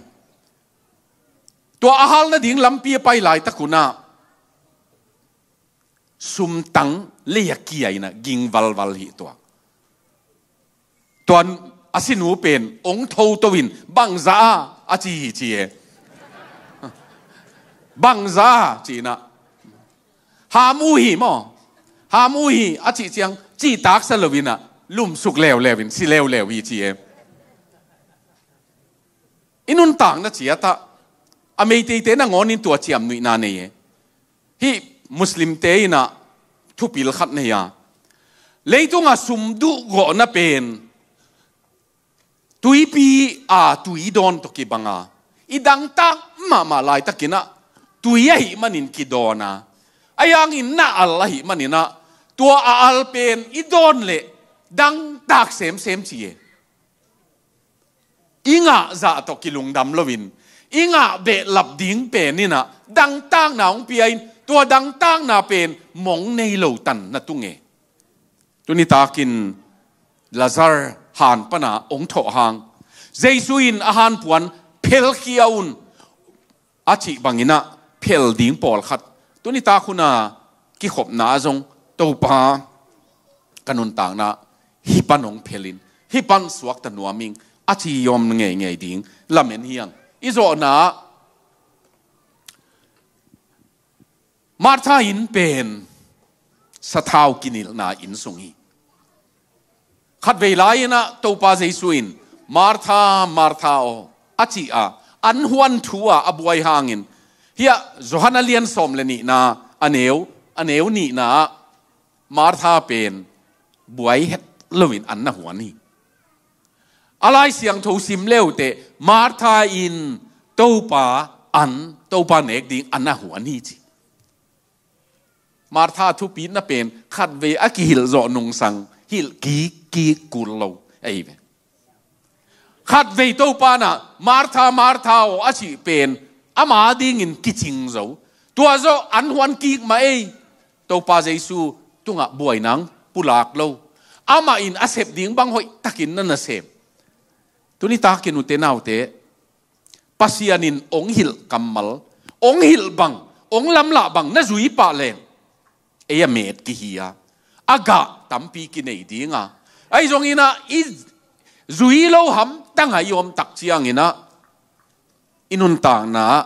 Tua a hal nading lampi a pai laitak unah, sumtang lei a kia inah ging valval hi tua. Tuan a sinu pen hong thoto in, "Bangza a?" a ci hi ci e. "Bangza a?" ci inah, "Hamu hi maw? Hamu hi," a cih ciang, cihtaksa lo inah, lumsuk leuleu in, si leuleu hi ci e. I nuntakna ciatah, a Meiteite nangawnin tua ciamnuihna nei e. Hih Muslimte inah thupil khat nei a, leitungah sumduh gawhna pen tuipi a tui dawn tawh kibanga, i dangtak mahmah laitakinah tui ahih manin kidawn a, a iangin na al ahih maninah, tua a al pen i dawn leh dangtak semsem ci e. I ngah zah tawh kilungdam loin, i ngah behlap ding pen inah dangtakna hong pia in, tua dangtakna pen mong nei lo tan na tung e. Tuni takin Lazar han pana hong thawh hang, Jesu in, "A hanpuan phelkhia un," a cih banginah phel ding pawlkhat, tuni tak huna kikhopna ah zong, "Topa, ka nuntakna hih pan hong phelin, hih pan suakta nuam ing," a ci hi om ngeingei ding lamen hi hang. I zawhna ah, Martha inn pen sathau kinilhna inn sung hi. Khatvei lai-inah Topa Jesu in, "Martha, Martha aw," a cih a, an huan thu a a buai hangin, hiah Johan a lian sawm le nihna, a neu, a neu nihna ah Martha pen buai het loin an na huan hi. A Lai Siangtho sim leuteh Martha in Topa an, Topa nek ding an na huan hi ci. Martha thupitna pen khatvei a kihilh zawh nungsang hilh kikkik kul lo ahi ve. Khatvei Topa inah, "Martha, Martha aw," a cih pen ama dingin kicing zo. Tua zawh an huan kik mah ei. Topa Jesu tungah buaina pulak lo. Amah in a sep ding bang hoihtakin na na sem. Tuni takin ute naute, Pasian in hong hilh kammal, hong hilh bang, hong lamlah bang na zui pah leng, ei a met kihi a, a gah tampi kinei ding a, ahi zongin ah i zui lo hamtang ah i om tak ciangin ah i nuntakna ah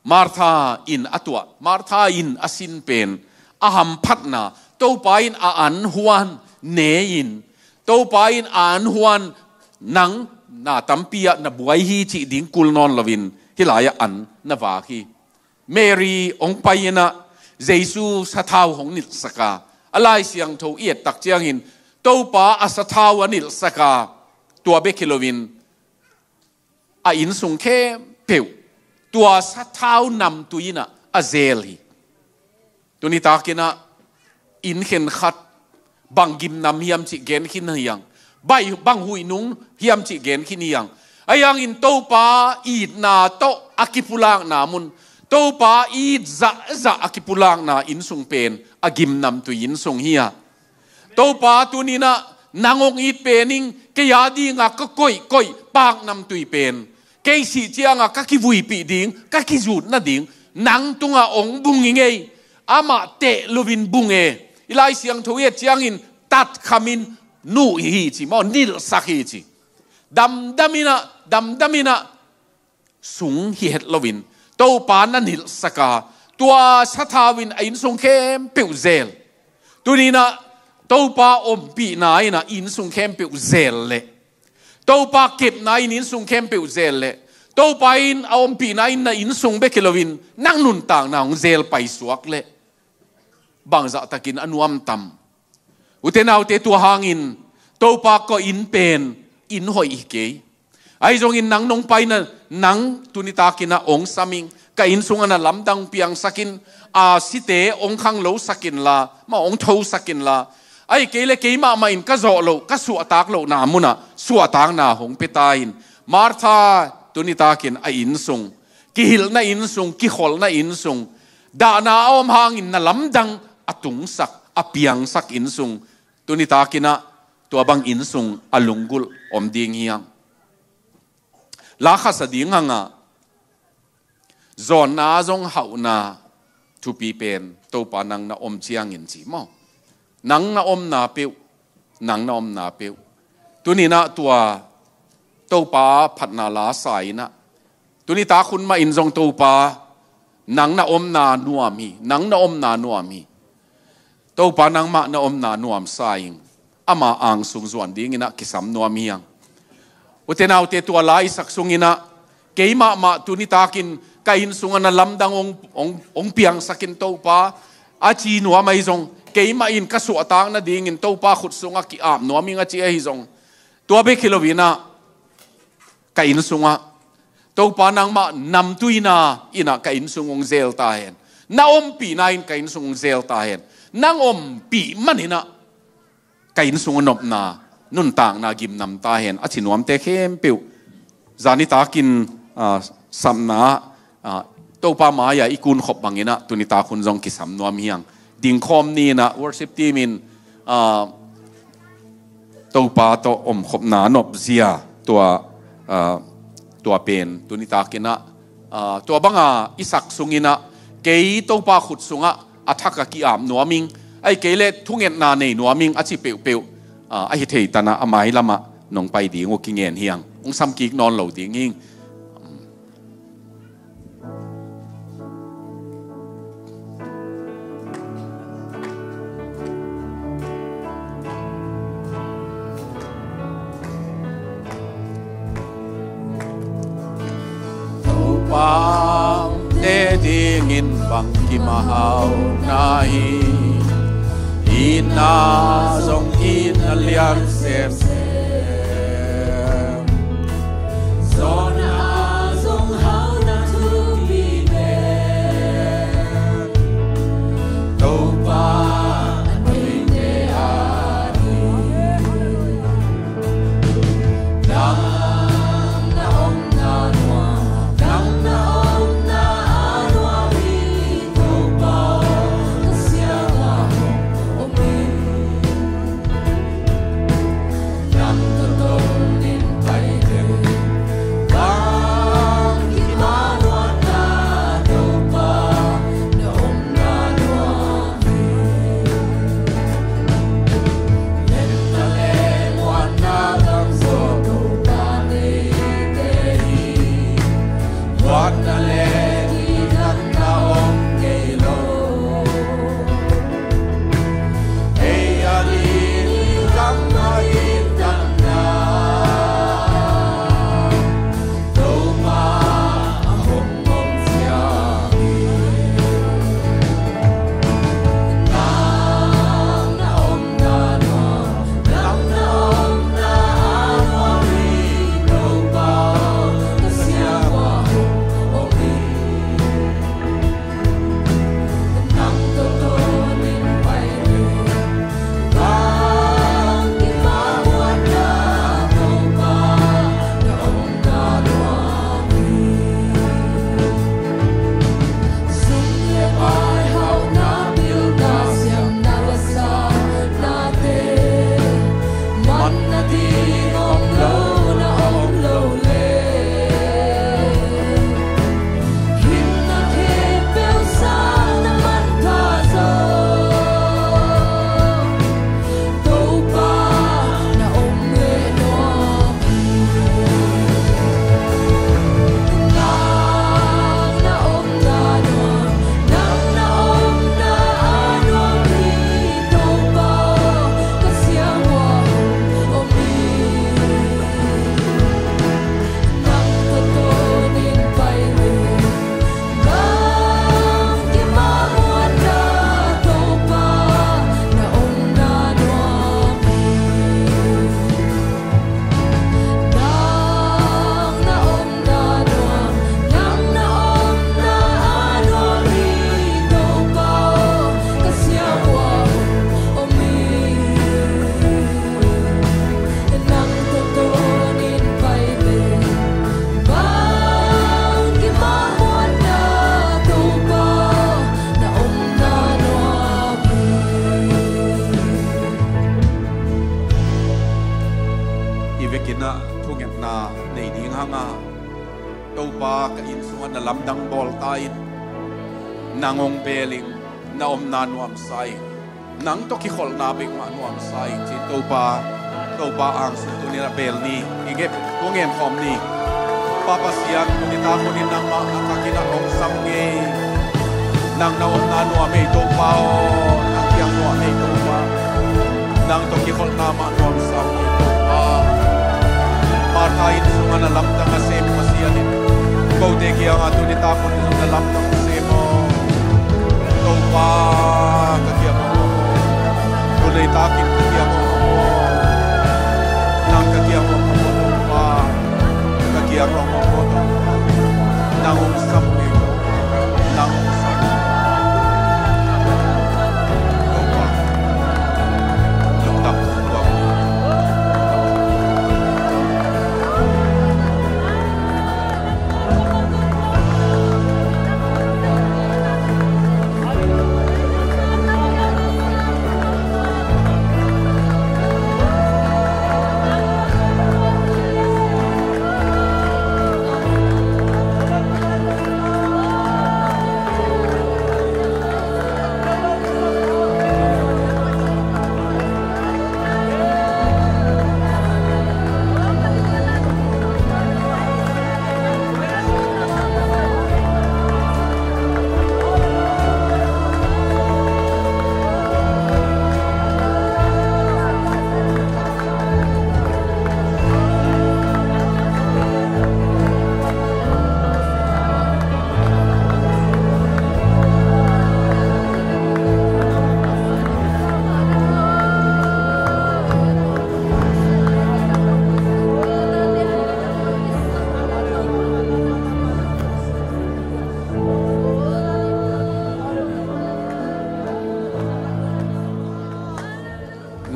Martha in a tuah, Martha in a sin pen a hamphatna, Topa in a an huan ne-in, Topa in a an huan, nang na tampi ah na buai hi cih ding kul nawn loin hih lai-ah an na vak hi. Mary hong pai-in ah Jesu sathau hong nilhsak a, a Lai Siangtho i et tak ciangin Topa a sathau a nilhsak a, tua bek hi loin a innsung khempeuh tua sathau namtui in ah a zel hi. Tuni takin ah inn khenkhat bang gimnam hiam cih gen khin hi hang, bang huih nung hiam cih gen khin hi hang. Ahi hangin Topa itna tawh a kipulakna mun, Topa it zahzah a kipulakna innsung pen a gimnamtui innsung hi a. Topa, tuni-in ah nang hong it pen ing, kei a dingah ka koihkoih paknamtui pen, kei sih ciangah ka kivuipih ding, ka kizut nading, nang tungah hong bung ing ei. Amah teh loin bung e. I Lai Siangtho i et ciangin tatkhamin nuh hi ci maw, nilhsak hi ci. Damdamin ah, damdamin ah sung hi het loin Topa na nilhsak a, tua sathau in a innsung khempeuh zel. Tuni-in ah Topa ompihna in ah innsung khempeuh zel leh, Topa kepna in innsung khempeuh zel leh, Topa in a ompihna in na innsung bek hi loin nang nuntakna hong zel paisuak leh bangzah takin a nuam tam. Ute naute, tua hangin Topa kawh inn pen inn hoih hi kei. Ahi zongin nang nong paina, nang tuni takin ah ong sam ing, ka inn sungah na lamdang piangsak in, a site ong khanglosak inla, ma ong thosak inla, ahih kei leh keimah mah in ka zawh loh, ka suahtak lohna munah suahtakna hong pia ta in. Martha tuni takin a inn sung, kihilhna inn sung, kikholhna inn sung, dahna a om hangin na lamdang a tungsak, a piangsak inn sung, tuni takin ah tua bang inn sung a lunggulh om ding hi hang. La khat sa ding hang ah, zawnna zong hauhna thupi pen Topa nang na om ciangin ci maw? Nang na omna peuh, nang na omna peuh. Tuni-in ah tua Topa phatna la sa in ah, tuni tak hun mah in zong Topa nang na omna nuam hi, nang na omna nuam hi. Topa nangmah na omna nuamsa ing. Ama angsung zuan dingin ah kisam nuam hi hang. Ute naute, tua la i sak sungin ah, keimah mah tuni takin ka inn sungah na lamdang ong, ong, ong piangsak in Topa, a ci nuam ahi zong, keimah in ka suahtak nadingin Topa khut sungah ki-ap nuam ing a ci ahi zong, tua bek hi loin ah, ka inn sungah Topa nangmah namtuina in ah ka inn sung ong zel ta hen. Na ompihna in ka inn sung ong zel ta hen. Nang ompih manin ah ka inn sungah nopna, nuntakna gimnam ta hen, a ci nuamte khempeuh zani takin, ah, sapna ah, ah, Topa mai-ah i kunkhop bangin ah tuni tak hun zong kisam nuam hi hang. Dingkhawm ni-in ah worship team in, ah, Topa tawh omkhopna nopzia tua, ah, tua pen tuni takin ah, ah, tua banga i sak sungin ah, kei Topa khut sungah a thak ah ki-ap nuam ing, ahih kei leh thungetna nei nuam ing a ci peuhpeuh, ah, a hi thei tan ah a mai lamah nong pai ding uh kingen hi hang. Ong sam kik nawn lo ding hi ing. Topa te dingin bang kimahau na hi, itna zong itna lian semsem. Zawnna zong hauhna thupi pen Topa a deite a ding. Nang na omna nuam, nang na omna a nuam hi, Topa ka siangah om hi. Thungetna nei ding hang a, Topa, ka inn sungah na lamdang bawl ta in, nang hong beel ing, na omna nuamsa ing, nang tawh kikholhna bek mah nuamsa ing ci-in Topa, Topa angsung tuni-in a beel ni. I gep, thu ngen khawm ni. Pa Pasian, tuni tak hun in nangmah a ka kiang ah hong sam ing ei. Nang na omna nuam ei Topa aw, nang kiang nuam ei Topa. Nang tawh kikholhna mah nuamsa ing ei Topa. Martha inn sungah na lamdang a sem Pasian in, kote kiangah tuni tak hun in na lamdang a sem aw. Topa, ka kiang hong om aw. Tuni takin ka kiang hong om aw. Nang ka kiang hong om aw Topa. Ka kiang hong om aw Topa. Nang hong sam ing ei Topa. Nang hong sam ing ei Topa. Lungdam.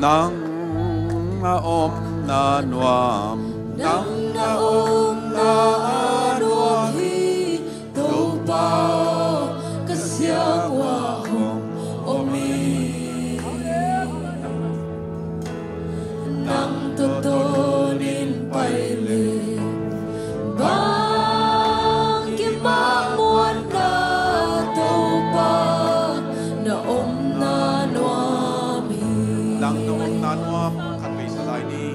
Nang na omna nuam, nang na omna nuam hi. Topa aw, ka siang uah hong om hi. Nang tawh tawnin pai leh bang kimah muanna, Topa na omna nuam hi. Nang na omna nuam, khat vei sa lai ni.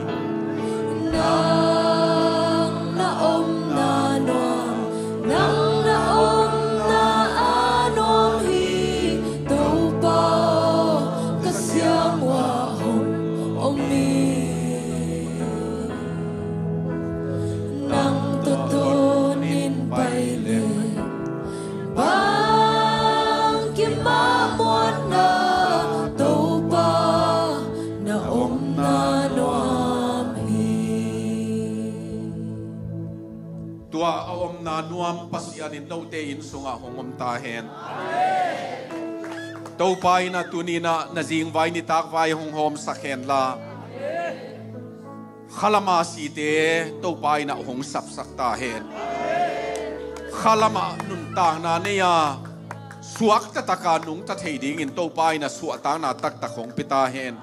Nang na omna nuam, nang na omna nuam hi. Topa aw, ka siang uah hong om hi. Nang tawh tawnin pai leh bang kimah muanna, Topa na omna nuam hi. Tua a omna nuam Pasian in note inn sungah hong om ta hen. Topa in a tuni-in ah na zingvai nitakvai hong hawmsak hen la, khalam a site Topa in ah hong sapsak ta hen. Khalam ah nuntakna nei a, suakta taka nungta thei dingin Topa in ah suahtakna taktak hong pia ta hen.